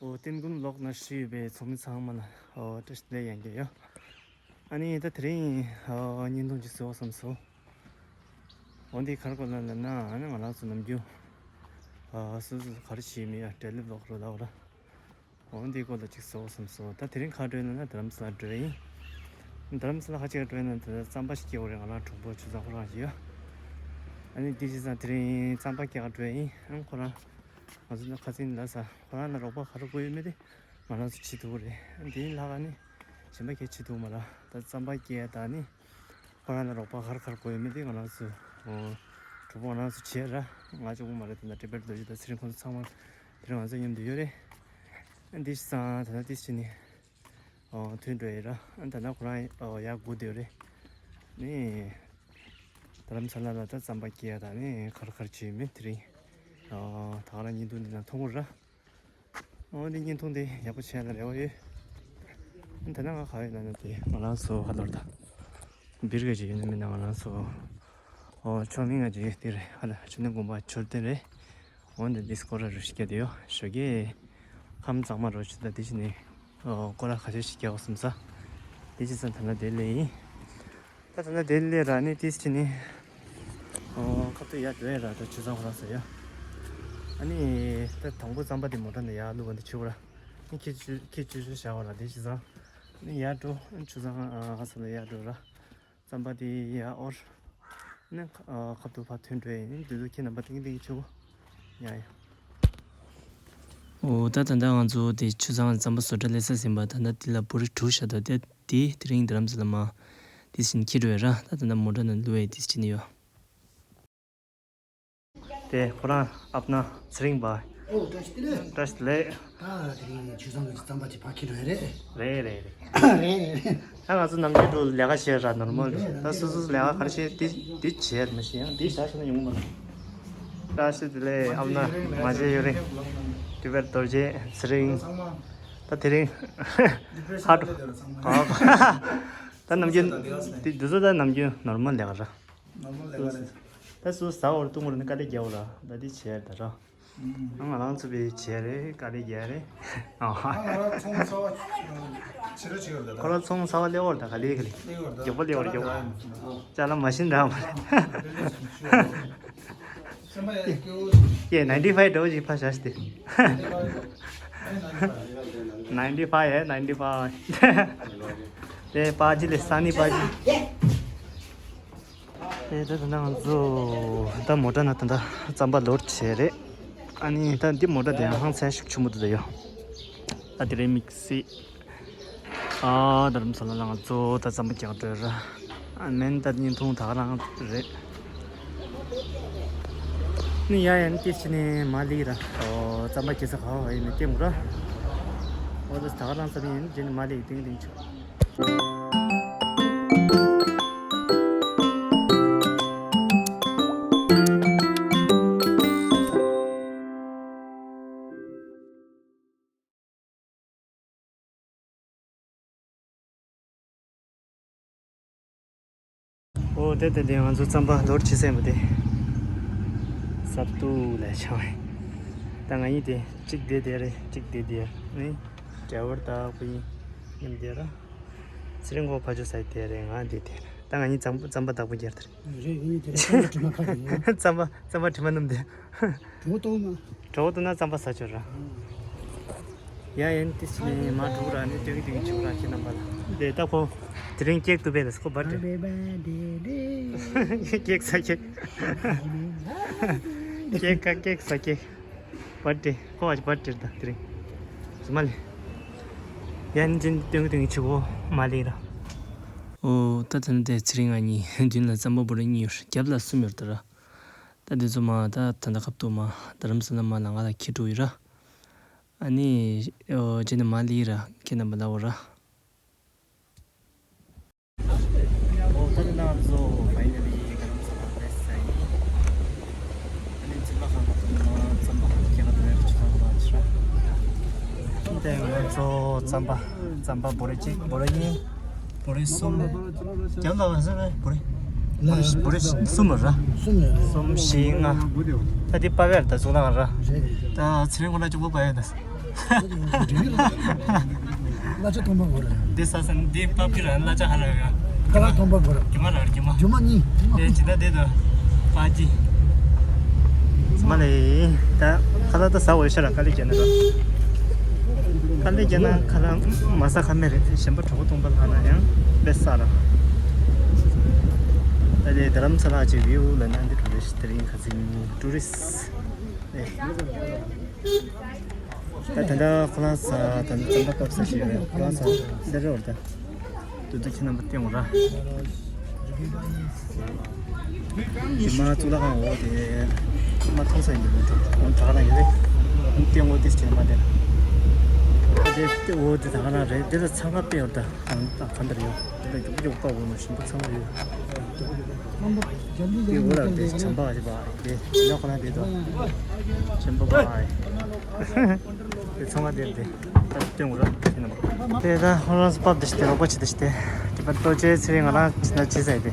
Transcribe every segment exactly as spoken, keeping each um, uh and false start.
ཨོ་ཏིན་ཀུན་ལོག་ན་ཧྲི་ཡོད་པའི་ཚོགས་མི་ཚང་མ་ལ་ཨོ་བཀྲ་ཤིས་བདེ་ལེགས་ཡང་བསྐྱར་ཡོད། ཨ་ནི་ད་དེ་རིང་ཨོ་བརྙན་ཐུང་ཅིག་བཟོ་བསམ་སོང་། འོ་འདི་ག་རེ་སྐོར་ལ་ལབ་ན། ཨ་ནི་ང་རང་ཚོ་ནམ་རྒྱུན་ཨོ་སོ་སོ་ག་རེ་བྱེད་མི་ཡ་ཌེ་ལི་ཝི་ལོག་རུ་ལབ་ར། འོ་འདི་སྐོར་ལ་ཅིག་བཟོ་བསམ་སོང་། ད་དེ་རིང་ག་འགྲོ་ཡིན་ན་རྡ་རམ་ས་ལ་འགྲོ་ཡིན། རྡ་རམ་ས་ལ་ག་ཅིག་འགྲོ་ཡིན་ན་ད་རྩམ་པ་ཞིག་སྐྱེལ་དགོས་རེད། ང་རང་གྲོགས་པོ་ཆུ་ཚང་ཁོ་རང་ཞིག་ཡོད། ཨ་ནི་འདི་བྱས་ཙང་དེ་རིང་རྩམ་པ་སྐྱེལ་ག་འགྲོ་ཡིན། ཨ་ཁོ་རང་ང་ཚོ་ནི་ཁ་སང་ལབ་ས་ཁོ་རང་ལ་རོགས་པ་ག་རེ་དགོས་ཡོད་མེད་དེ་ང་རང་ཚོ་བྱེད་ཐུབ་ཀྱི་རེད། དེ་ལྷག་ག་ནི་གཞན་པ་གས་བྱེད་ཐུབ་མ་རེད། ད་རྩམ་པ་སྐྱེལ་ཡ་དང་ནི་ཁོ་རང་ལ་རོགས་པ་ག་རེ་ག་རེ་དགོས་ཡོད་མེད་དེ་ང་རང་ཚོ་ཨོ་གྲོགས་པོ་ང་རང་ཚོ་བྱེད་ར། ང་གཅིག་པོ་མ་རེད། དེ་འདྲ་ཊི་བེཊ་རྡོ་རྗེ་དང་ཚེ་རིང་ཁོང་ཚོ་ཚང་མ་དེ་རིང་ང་ཚོ་མཉམ་དུ་ཡོད་རེད། ཨ་འདི་བྱས་ཙང་ད་ལྟ་ཏིས་བྱས་ནི་ཨོ་ཐོན་འགྲོ་ཡི་ར། ཨ་ད་ལྟ་ཁོ་རང་ཨོ་ཡར་སྒུག་བསྡད་ཡོད་རེད། ནི་རྡ་རམ་ས་ལ་ལ་ད་རྩམ་པ་སྐྱེལ་ཡ་དང་ནི་ག་རེ་ག་རེ་བྱེད་ཡོད་མེད་དེ་རིང་ཨོ་ད་ག་རང་བརྙན་ཐུང་འདི་ནང་མཐོང་གི་ར། འོ་འདི་བརྙན་ཐུང་འདི་ཡག་པོ་བྱས་ན་རེ་བ་ཡོད། ད་ནང་ང་ག་ཡོད་ན་ན་དེ་ང་རང་ཚོ་ཧ་ལོར་ད་སྦིར་ག་ཅིག་ཡོད་ན་མིན་ན་ང་རང་ཚོ་ཨོ་ཆོ་མིང་ང་ཅིག་དེ་རེད། ཧ་ལ་ཆོས་ནི་དགོན་པ་མཆོད་རྟེན་རེད། འོ་འདི་འདི་སྐོར་ར་རུ་ཞིག་རྒྱག་དེ་ཡོད་ཞོ་གི་ཁམས་གཙང་མ་རོ་ཆུ་ད་དེ་ཅི་ནི་ཨོ་སྐོར་ར་ག་ཅིག་ཞིག་རྒྱག་བསམ་ས། དེ་ཅི་ཙང་ད་ལ་དེ་ལས་ཡིན། ད་ད་ལྟ་དེ་ལས་ར་ནི་ཏིས་ཅི་ནི། ཨོ་ཁབ་ཏུ་ཡར་འགྲོ་ཡ་ར་ད་ཆུ་ཚང་ཁོ་རང་ཟེར་ཡ། ཨ་ནི་ད་དང་པོ་རྩམ་པ་དེ་མོ་ཊ་ནས་ཡར་བླུགས་པ་འདི་ཆུ་བ་ར། ནི་ཁྱི་ཆུ་ཁྱི་ཆུ་ཆུ་བཞག་པ་ར་དེ་ཆུ་ཚང་། ནི་ཡར་འགྲོ་ཆུ་ཚང་ཨ་ས་ལ་ཡར་འགྲོ་ར། རྩམ་པ་དེ་ཡར་འོར། ནི་ཁ་ཨ་ཁབ་ཏུ་ཕར་ཐོན་འགྲོ་ཡ་ཡིན། དུས་ཚོད་ཁྱེད་རྣམ་པ་ཏིང་ཏིང་ཆུ་བོ། ཡ་ཡ། ཨོ་ད་ད་ལྟ་ང་ཚོ་དེ་ཆུ་ཚང་རྩམ་པ་བཟོ་གྲྭ་ལས་ས་ཟིན་པ་ད་ལྟ་དེ་ལ་བོ་རི་དྲུག་བཞག་འདུག་དེ་དེ་དེ་རིང་རྡ་རམ་ས་ལ་མ། དེ་བཞིན་ཁྱི་འགྲོ་ཡ་ར། ད་ད་ལྟ་མོ་ཊ་ནང་བླུགས་ཡ་དེ་བཞིན་ཡོད། དེ་ཁོ་རང་ཨབ་ན་ཚེ་རིང་བ། ཨོ་བཀྲ་ཤིས་བདེ་ལེགས། བཀྲ་ཤིས་བདེ་ལེགས། ད་དེ་རིང་ཆུ་ཚང་གི་རྩམ་པ་ཅིག་ཕར་ཁྱེར་འགྲོ་ཡ་རེད། རེད་རེད་རེད། རེད་རེད་རེད། ད་ང་ཚོ་ནམ་རྒྱུན་དུ་ལས་ཀ་བྱེད་ར་ནོར་མལ་རེད། ད་སོ་སོ་ལས་ཀ་ག་རེ་བྱེད་འདི་འདི་བྱེད་མི་ཤེས་ཡང་འདི་བྱ་ཤེས་ན་ཡོང་མ་རེད། བཀྲ་ཤིས་བདེ་ལེགས། ཨབ་ན་མ་བྱེད་ཡོད་རེད། ཊི་བེཊ་རྡོ་རྗེ་ཚེ་རིང་། ད་དེ་རིང་ཧ་ཧ་ད་ནམ་རྒྱུན་འདི་འདི་ཚོ་ད་ནམ་རྒྱུན་ནོར་མལ་ལས་ཀ་ར། ནོར་མལ་ལས་ཀ་རེད། ད་སུ་ཟ་བར་བཏུང་བར་ནི་དཀའ་ལས་རྒྱག་བ་ར། ད་འདི་བྱས་ད་ར། ང་རང་ཚོ་བའི་བྱས་རེད། དཀའ་ལས་རྒྱག་རེད། ཨ་ང་རང་ཚོང་ཚ་བ་ཆེ་རུ་ཆེ་བར་ད། ཁོ་རང་ཚོང་ཚ་བ་ལེ་བར་ད་ག་ལེ་ག་ལེ། ལེ་བར་ད་མགྱོགས་པོ་ལེ་བར་མགྱོགས་པོ། ཅ་ལག་མ་ཤིན་འདྲ་མ་རེད། ཡེ་ནའིན་ཊི་ཕའིབ་འདྲ་བོ་ཞིག་ཕར་བཞག་སྟེ། ནའིན་ཊི་ཕའིབ་ཡེ་ནའིན་ཊི་ཕའིབ། དེ་པ་ཅི་ལེ་ས་ནི་པ་ཅི། དེ་ད་ད་ང་ཚོ་ད་མོ་ཊ་ནང་ད་ད་རྩམ་པ་ལོཌ་བྱས་རེད། ཨ་ནི་ད་འདི་མོ་ཊ་དེ་ཡང་ཧང་སང་ཤུགས་ཆེན་པོ་འདུག་ད་ཡོ། ད་དེ་རིང་དམིགས་བསལ། ཨ་རྡ་རམ་ས་ལ་ལ་ང་ཚོ་ད་རྩམ་པ་རྒྱག་འགྲོ་ར། ཨ་མེན་ད་བརྙན་ཐུང་ད་ག་རང་རེད། ནི་ཡ་ཡན་ཏེ་ཕྱི་ནས་མ་ལི་ར། ཨོ་རྩམ་པ་སྐྱེ་ས་ག་བ་ཡིན་ནི་ལྟད་མོ་ར། ཨོ་ད་ད་ག་རང་ས་ནས་ཡིན་རྗེས་ནས་མ་ལི་ཏིང་ཏིང་ཆུ། ཨོ་དེ་དེ་དེ་ང་ཚོ་རྩམ་པ་ལོཌ་བྱེད་སེམས་པ་དེ། ས་ཏུ་ལ་ཆང་། ད་ང་གཉིས་དེ་གཅིག་དེ་དེ་རེད། གཅིག་དེ་དེ་ནི་ཌ་རའི་ཝར་ད་ཁོ་གཉིས་མཉམ་དེ་ར། ཚེ་རིང་ཁོ་ཕ་ཇོ་ས་དེ་རེད། ང་དེ་དེ་རེད། ད་ང་གཉིས་རྩམ་རྩམ་པ་བདག་པོ་རྒྱལ་དེ་རེད། རེད་ཡིན་དེ་རེད། རྩམ་པ་དྲི་མ་ཁ་དེ་ཡོད། རྩམ་པ་རྩམ་པ་དྲི་མ་སྣུམ་དེ། གྲོད་ཁོག་ལྟོགས་ན། གྲོད་ཁོག་ལྟོགས་ན་རྩམ་པ་ཟ་ཆོག་ར། ཡ་ཡན་ཏི་སི་ནས་མ་འགྲོ་ར་ནི་སྟོན་གི་སྟོན་གི་ཆོག་ར་ཁྱེད་རྣམ་པ་ལ། དེ་ལྟ་ཁོ་དེ་རིང་ཀེག་ཏུ་བས་ལ་སྐོ་བར་ཏེ། ཀེག་ཟ་ཀེག་ཀེག་ཀ་ཀེག་ཟ་ཀེག་བར་ཏེ་ཁོ་བ་བར་ཏེ་ད་དེ་རིང་། ཟུ་མ་ལེ། ཡ་ནི་ཅན་སྟོན་གི་སྟོན་གི་ཆོག་གོ་མ་ལེ་ར། ཨོ་ད་ད་ནི་དེ་ཚེ་རིང་ང་གཉིས་མདུན་ལ་རྩམ་པ་བོ་ར་གཉིས་ཡོད། རྒྱབ་ལ་གསུམ་ཡོད་ད་ར། ད་དེ་ཚོ་མ་ད་ད་ད་ཁབ་ཏུ་མ་རྡ་རམ་ས་ལ་མ་ལ་ང་ལ་ཁྱི་དྲུག་ཡོད་ར། ཨ་ནི་ཨོ་ཅི་ནི་མ་ལི་ར་ཁྱེད་རྣམ་པ་ལ་འོ་ར། ཨོ་ད་ནི་ང་ཚོ་ཕའི་ནལ་ལི་རྡ་རམ་ས་ལ་སླེབས་ཚར་ཡིན། ཨ་ནི་ཚིག་ལ་ཁང་ཁ་ཐུག་ན་རྩམ་པ་ཁྱེད་ཁ་ཐུག་ཡར་ཆུ་ཁང་ཁ་ཆུ་ར། དེ་ང་ཚོ་རྩམ་པ་རྩམ་པ་བོ་རེ་གཅིག་བོ་རེ་གཉིས། བོ་རེ་གསུམ། རྒྱབ་ལ་བ་ཟེར་བས་བོ་རེ། བོ་རེ་བོ་རེ་གསུམ་ར། གསུམ་ཡོད་རེད། གསུམ་བཞི་ལྔ། ད་འདི་པ་བས་ད་ཚུགས་ན་ར། རེད་རེད། ད་ཚེ་རིང་ཁོ་ན་གཅིག་པོ་པ་བས་ད། གླ་ཆ་སྟོང་པ་འགོར། འདི་ས་ས་འདི་པབ་ཀི་ར་གླ་ཆ་ཧ་ར་ག་ཁ་ལག་སྟོང་པ་འགོར། རྒྱུ་མ་ར་རྒྱུ་མ། རྒྱུ་མ་གཉིས། དེ་ཇི་ལྟ་དེ་དང་པ་ཅི། མ་ལེ། ད་ཁ་ལག་ད་ཟ་འོས་ཤ་ར་དཀའ་ལས་བརྒྱབ་ན་ར། དཀའ་ལས་བརྒྱབ་ན་ཁ་ལག་མ་ཟ་ཁ་མེད་རེད། གཞན་པ་གྲོགས་པོ་སྟོང་པ་ལྷག་ན་ཡང་དཔེ་ཟ་ར། ད་ལྟའི་རྡ་རམ་ས་ལ་ཅིག་བིའུ་ལ་ན་འདི་འགྲོ་རེ་ཞིག་དེ་རིང་ཁ་སང་ཊུ་རི་སི་ཊི། ད་ད་ལྟ་ཁོ་རང་ས་ད་ལྟ་ཙམ་པ་པབ་ས་ཞིག་ཡོད་རེད། ཁོ་རང་ས་འདི་རེད་བར་ད། དུ་དུ་ཁྱེད་རྣམ་པ་སྟོན་འོ་ར། དེ་མ་གཙུག་ལག་ཁང་འོ་དེ་མ་མཐོང་ས་ཡིན་འདུག་མི་འགྲོ་འོ་ད་ག་རང་ཡོད་རེད། སྟོན་འོ་དེ་ཁྱེད་རྣམ་པ་དེ། འོ་དེ་དེ་འོ་དེ་ད་ག་རང་རེད། དེ་ལ་འཚང་ཁ་དཔེ་འོ་ད་གང་ད་གང་འདྲ་ཡོད། དེ་ལ་རྒྱུག་རྒྱུག་པ་འོ་མ་ཞིམ་པོ་ཚང་མ་ཡོད། དེ་འོ་ལ་དེ་བྱམས་པ་ཞིག་པ་དེ་ཡིན་ན་ཁོ་རང་དེ་དོ་ཆེན་པོ་པ་ཨེ། དེ་ཚང་མ་དེ་དེ་ད་སྟོན་འོ་ར་དེ་ན་པ། དེ་ད་ཧོ་རང་སུ་པབ་དེ་ཞིག་དེ་རོགས་པ་ཆེ་དེ་ཞིག་དེ་དེ་པ་ཏོ་ཅེ་ཚེ་རིང་ང་རང་ཅི་ན་ཅི་ཟེར་དེ། དེ་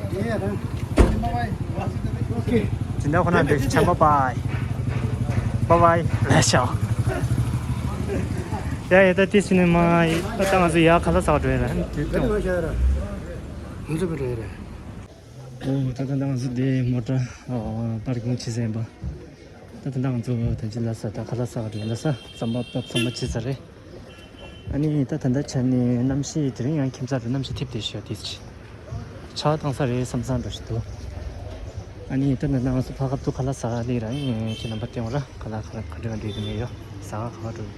འདྲ་ཁོ་རང་དེ་ཆེན་པོ་པ་ཨེ། པ་པ་ཨེ་ལ་ཤོག་ཡ་ཡ་ད་དེ་ཕྱིན་ནས་མ་ཡ་ད་ང་ཚོ་ཡ་ཁ་ལག་ཟ་བ་འགྲོ་ཡ་ལ་དེ་སྟོན་འོ། ང་ཚོ་བུ་འགྲོ་ཡ་རེད། ཨོ་ད་ད་ང་ཚོ་དེ་མོ་ཊ་པར་ཀིང་བྱེད་ས་ཡིན་པ། ད་ད་ང་ཚོ་ད་ཅི་ལ་ས་ད་ཁ་ལག་ཟ་ག་འགྲོ་ལ་ས་ཙམ་པ་པ་ཙམ་པ་བྱེད་ས་རེད། ཨ་ནི་ད་ད་ད་ཆ་ནས་གནམ་གཤིས་དེ་རིང་ཡང་ཁྱིམ་ཚང་རེད། གནམ་གཤིས་ཐིབས་བསྡད་ཤག་དེ་ཆ་བཏང་ས་རེད་བསམ་བསམ་འགྲོ་ཞིག་འདུག་ཨ་ནི་ད་ད་ང་ཚོ་ཕ་ཁབ་ཏུ་ཁ་ལག་ཟ་ག་ལི་ར་ཁྱེད་རྣམ་པ་སྟོན་འོ་ར། ཁ་ལག་ཁ་ལག་ག་འདྲ་ག་འདྲ་ཡོད་མེད་ཡོད་ཟ་ག་ག་བ་འགྲོ།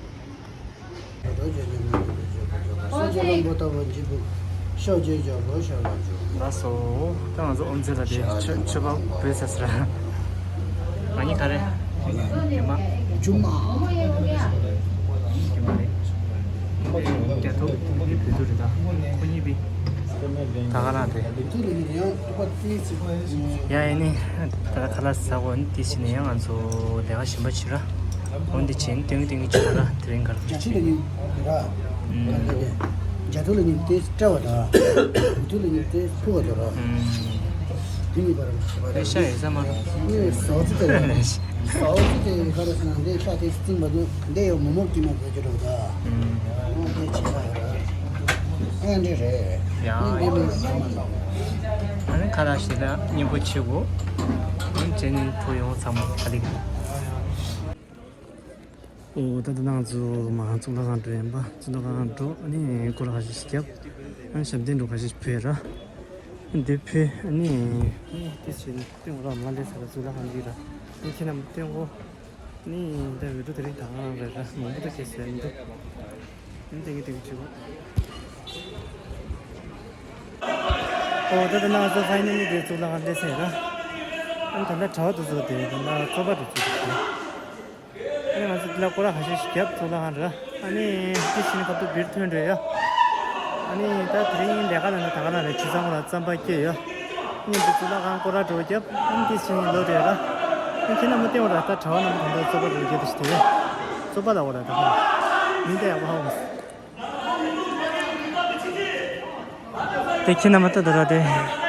ལགས་སོ། ད་ང་ཚོ་ཨོམ་ཚེ་ལ་དེ་མཆོད་མཆོད་པ་འབུལ་ཚར་ཟེར། ང་གཉིས་ག་རེ། རྒྱུ་མ། རྒྱུ་མ། རྒྱུ་མ་རེད། རྒྱ་ཐོ་འདི་བོད་དུ་རེད་ད། ཁོ་གཉིས་པི། ད་ག་རང་རེད། ཡ་ཡིན་ནི། ད་ཁ་ལག་ཟ་གོ་ནི་དེ་ཕྱིན་ནས་ཡང་ང་ཚོ་ལས་ཀ་གཞན་པ་བྱེད་ར། འོན་ཏེ་བྱེད་ནི་ཏིང་ཏིང་བྱེད་ར་དེ་རིང་གར་རྒྱ་ཆེ་ལ་ནི་ར། རྒྱ་ཐོ་ལ་ནི་དེ་སྤྲ་བ་དང་། བུ་ཐོ་ལ་ནི་དེ་ཕུ་བ་དང་ར། དེ་ནི་བར་བྱེད་པ་ར། ཤ་ཡོད་ས་མ་ར། ནི་ཟའོ་ཙི་དེ་ར། ཟའོ་ཙི་དེ་ག་ར་ཟེར་ན་འདི་ཤ་དེ་བཙིམ་པ་དུ་འདི་ཡོ་མོ་མོ་ཀི་མ་དེ་ཅོ་ར་ད། འོ་དེ་བྱེད་པ་ར། ཨེ་འདི་རེད། ཡ། ཨ་ནི་ཁ་ལག་ཞིག་ལ་སྙིང་པོ་ཆེ་གོ། ཨ་ནི་ཡོང་ཚང་མ་ཁ་ལིག་ཨོ་ད་ད་ནང་ཚོ་མ་གཙུག་ལག་ཁང་འགྲོ་ཡིན་པ། གཙུག་ལག་ཁང་འགྲོ། ཨ་ནི་སྐོར་ཁ་ཤས་ཤིག་བརྒྱབ། ཨ་ནི་ཞབས་བརྟན་འགྲོ་ཁ་ཤས་ཤིག་ཕུལ་ར། འདི་ཕུལ། ཨ་ནི་ཨ་ནི་དེ་བྱས་ནས་སྟོན་ར་མ་ལས་ས་ལ་གཙུག་ལག་ཁང་འདི་ར། ཨ་ནི་ཁྱེད་རྣམས་སྟོན་གོ། ནི་ད་འོས་བསྡུ་དེ་རིང་དང་རེད་ར། མང་པོ་ད་ཁེལ་སོང་འདུག་ནི་དེང་གི་དེང་གི་བྱེད་གོ། ཨོ་ད་ད་ནང་ཚོ་ཕའི་ནལ་ལི་དེ་གཙུག་ལག་ཁང་སླེབས་ཚར་ར། ཨ་ནི་ད་ལྟ་གྲྭ་བ་དེ་ཚོ་དེ་ད་ལྟ་རྩོད་པ་རེད་ཚུལ་དུ། ཨ་ནི་ང་ཚོ་འདི་ལ་སྐོར་ར་ཁ་ཤས་ཤིག་བརྒྱབ་གཙུག་ལག་ཁང་ར། ཨ་ནི་དེ་བཞིན་ཁ་ཐུག་བིར་ཐོན་འགྲོ་ཡ། ཨ་ནི་ད་དེ་རིང་ལས་ཀ་ལ་ན་ད་ག་ན་རེད། ཁྱི་ཚང་ལ་རྩམ་པ་སྐྱེས་ཡ། ཨ་ནི་འདི་གཙུག་ལག་ཁང་སྐོར་ར་འགྲོ་བརྒྱབ། ཨ་ནི་དེ་བཞིན་ལོ་རེད་ར། ཨ་ནི་ཁྱེད་རྣམ་པ་སྟོན་འོ་ར། ད་གྲྭ་བ་རྣམ་པ་གང་འདྲ་རྩོད་པ་འགྲོ་རྒྱབ་ད་ཞིག་དེ་རེད། རྩོད་པ་ལ་འོ་ར་ད་ཁ་མིང་དེ་ཡག་པོ་ཧ་གོ། དེ་ཁྱེད་རྣམ་པ་ལྟ་དུ་ར་དེ།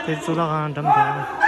དེ་གཙུག་ལག་ཁང་འགྲམ་དང་།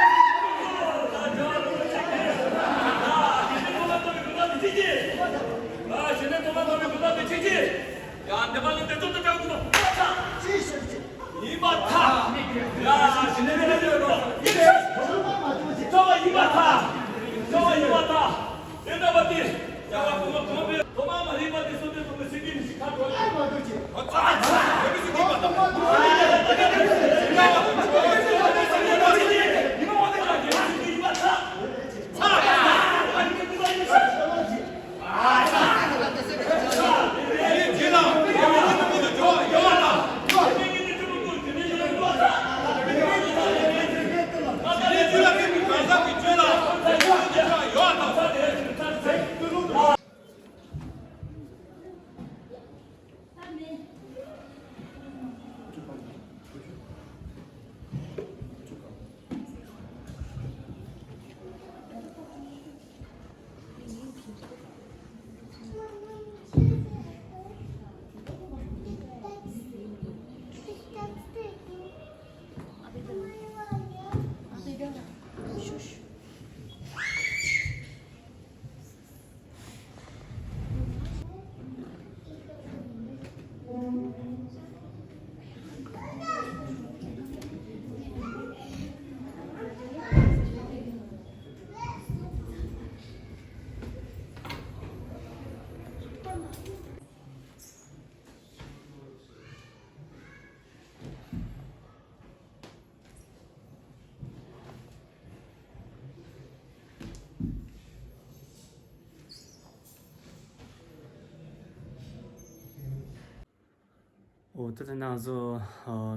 འོ་ད་ད་ནང་ཚོ་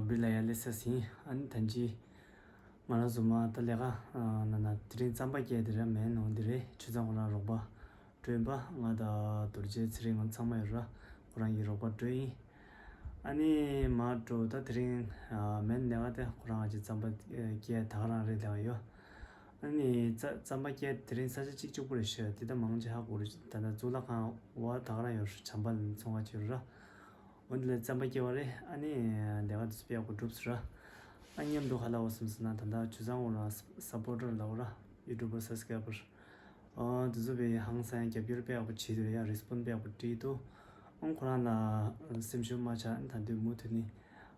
བི་ལ་ཡ་ལེ་ས་སིན་ཨ་ནི་ཐན་ཅི་ང་རང་ཚོ་མ་ད་ལས་ཀ་ན་ན་དེ་རིང་རྩམ་པ་སྐྱེས་དེ་ར་མེན་ནོ་འདི་རེད། ཆུ་ཚང་ཁོ་རང་རོགས་པ་སྤྲོད་པ་ང་ད་རྡོ་རྗེ་ཚེ་རིང་ང་ཚང་མ་ཡོད་ར་ཁོ་རང་གི་རོགས་པ་སྤྲོད་ཡིན། ཨ་ནི་མ་འགྲོ་ད་དེ་རིང་མེན་ལས་ཀ་དེ་ཁོ་རང་ཅི་རྩམ་པ་སྐྱེས་ད་ག་རང་རེད་ལས་ཀ་ཡོད། ཨ་ནི་རྩ་རྩམ་པ་སྐྱེས་དེ་རིང་ས་ཆ་གཅིག་གཅིག་པུ་རེད་ཤག་དེ་ད་མང་ཆེ་ཧ་གོ་རེད། ད་ད་གཙུག་ལག་ཁང་བ་ད་ག་རང་ཡོད་ར་བྱམས་པ་ལ་ཚོང་བ་བྱེད་ར། འོན་ཏེ་ལས་རྩམ་པ་སྐྱེ་བ་རེད། ཨ་ནི་ལས་ཀ་དེ་ཚོ་དཔེ་ཡག་པོ་འགྲུབ་སོང་ར། ཨ་མཉམ་དུ་ཧ་ལ་བ་སོང་ཟེར་ན་ད་ལྟ་ཆུ་ཚང་འོ་ར་སཔོར་ཊར་ལ་འོ་ར་ཡུ་ཊུབ་པར་སབ་སི་ཀ་རའི་བར་ཨ་དེ་ཚོ་དཔེ་ཧང་སང་རྒྱབ་སྐྱོར་དཔེ་ཡག་པོ་བྱེད་འདུག་ཡ་རེ་སི་པོན་དཔེ་ཡག་པོ་སྤྲད་འདུག་ཨང་ཁོ་རང་ལ་སེམས་ཤུགས་མ་ཆག་ད་དུས་མུ་མཐུད་ནས་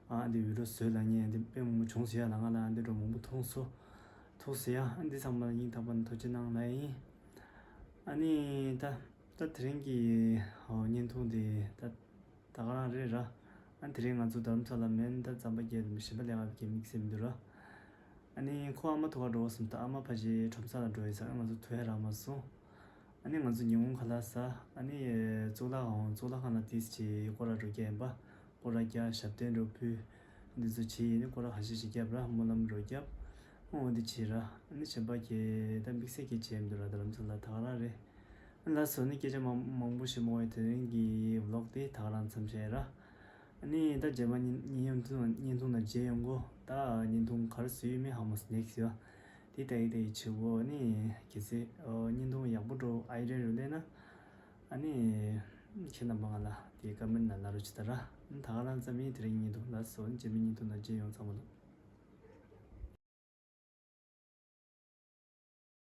ཨ་འདི་བི་ཌི་ཡོ་བཟོས་ལ་ངས་འདི་དཔེ་མང་པོ་བྱུང་སོང་ཡ་ལ་ང་ལ་ཨ་འདི་འགྲོ་མང་པོ་མཐོང་སོང་ཐུགས་སུ་ཡ་ཨ་འདི་ཚང་མ་ལ་སྙིང་ཐག་པ་ནས་ཐུགས་རྗེ་གནང་ལ་ཡིན། ཨ་ནི་ད། ད་དེ་རིང་གི་ཨོ་བརྙན་ཐུང་འདི་ད་ད་ག་རང་རེད་ར། ཨ་དེ་རིང་ང་ཚོ་རྡ་རམ་ས་ལ་མེན་ད་རྩམ་པ་སྐྱེས་གཞན་པ་ལས་ཀ་གི་དམིགས་བསལ་མི་འདུག་ར། ཨ་ནི་ཁོ་ཨ་མ་ཐུག་ག་འགྲོ་བསམ་ད་ཨ་མ་ཕ་ཆེ་ཁྲོམ་ས་ལ་འགྲོ་ཡི་ཟེར་ང་ཚོ་ཐུག་ཡ་རག་མ་སོང་། ཨ་ནི་ང་ཚོ་ཉིན་གུང་ཁ་ལག་ཟ་ཨ་ནི་གཙུག་ལག་ཁང་གཙུག་ལག་ཁང་ལ་ཏིས་ཆེ་སྐོར་ར་འགྲོ་རྒྱུ་ཡིན་པ། སྐོར་ར་རྒྱག་ཞབས་བརྟན་འགྲོ་ཕུལ། འདི་ཚོ་བྱས་ཡིན་ནི་སྐོར་ར་ཁ་ཤས་ཤིག་བརྒྱབ་ར་སྨོན་ལམ་འགྲོ་བརྒྱབ། འོ་འདི་བྱས་ར་ཨ་ནི་གཞན་པ་ཁྱེད་ད་དམིགས་བསལ་གྱི་བྱས་མི་འདུག་ར་རྡ་རམ་ས་ལ་ད་ག་རང་རེད། ཨ་ལ་སོ་ནི་སྐད་ཆ་མང་མང་པོ་ཞིག་མོ་ཡི་དེ་རིང་གི་ཝི་ལོག་དེ་ད་ག་རང་མཚམས་བཞག་ར། ཨ་ནི་ད་རྗེས་མ་བརྙན་བརྙན་ཐུང་བརྙན་ཐུང་ནང་མཇལ་ཡོང་གོ་ད་བརྙན་ཐུང་ག་རེ་བཟོས་ཡོད་མེད་ཧ་མ་སི་ནེག་སི་ཡོད། དེ་ལྟ་ཡི་ལྟ་ཡི་བྱེད་གོ་ཨ་ནི་གལ་སྲིད་བརྙན་ཐུང་ཡག་པོ་འགྲོ་ཨའི་ཌི་ཡ་རུ་ལེན་ན། ཨ་ནི། ཁྱེད་རྣམ་པ་ང་ལ་དེའི་ཀ་མེན་ན་ལ་རུ་ཅི་ད་ར། ད་ག་རང་ཙམ་ཡིན་དེ་རིང་ཉིན་ཐུང་ལ་སོ་རྗེས་མའི་ཉིན་ཐུང་ན་མཇལ་ཡོང་ཚང་མ་ལ།